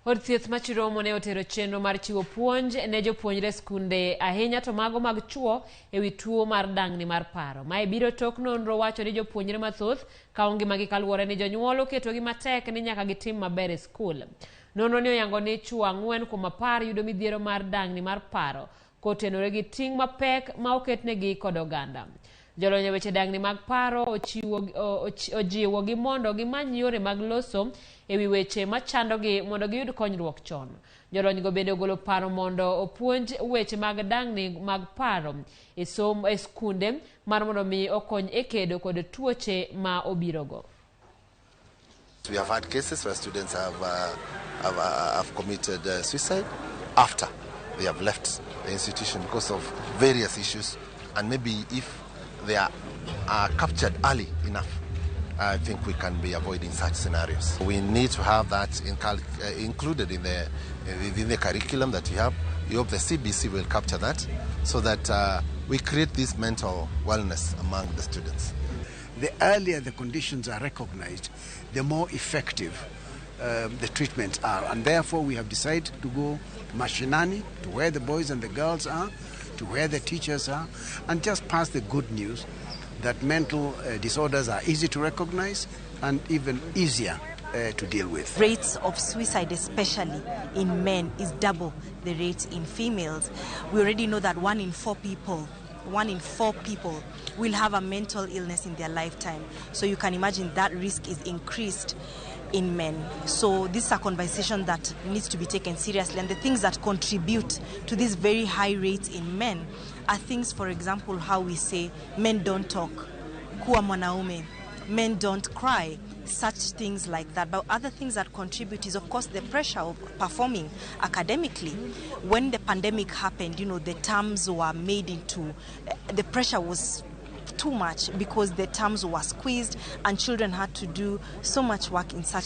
Od thieth ma Chiromo ne otero chenro mar chiwo puonj ne jopuonjre skunde ahinya to mago mag chuo ewi tuo mar dang'ni mar paro. Mae biro tok nonro wacho ni jopuonjre mathoth kawo ngimagi kaluwore ni jonyuol oketogi matek ni nyaka gitim maber e skul. Nonro ni oyango ni chuo 4 kuom 10 yudo midhiero mar dang'ni mar paro kotenore gi ting' mapek ma oketnegi kod oganda. Jolony e weche dang'ni mag paro ojiwogi mondo gimany yore mag loso ewi weche machandogi mondo giyud konyruok chon. Jolonygo bende ogolo paro mondo opuonj weche mag dang'ni mag paro e somo e skunde mar mondo mi okony e kedo kod tuoche ma obirogo. We have had cases where students have committed suicide after they have left the institution because of various issues, and maybe if they are captured early enough, I think we can be avoiding such scenarios. We need to have that included in the curriculum that we have. We hope the CBC will capture that so that we create this mental wellness among the students. The earlier the conditions are recognized, the more effective the treatments are. And therefore we have decided to go mashinani, to where the boys and the girls are, to where the teachers are, and just pass the good news that mental disorders are easy to recognize and even easier to deal with. Rates of suicide, especially in men, is double the rate in females. We already know that 1 in 4 people, 1 in 4 people will have a mental illness in their lifetime. So you can imagine that risk is increased in men. So this is a conversation that needs to be taken seriously, and the things that contribute to these very high rates in men are things, for example, how we say men don't talk, kuwa mwanaume, men don't cry, such things like that. But other things that contribute is, of course, the pressure of performing academically. When the pandemic happened, you know, the terms were made into, the pressure was too much because the terms were squeezed and children had to do so much work in such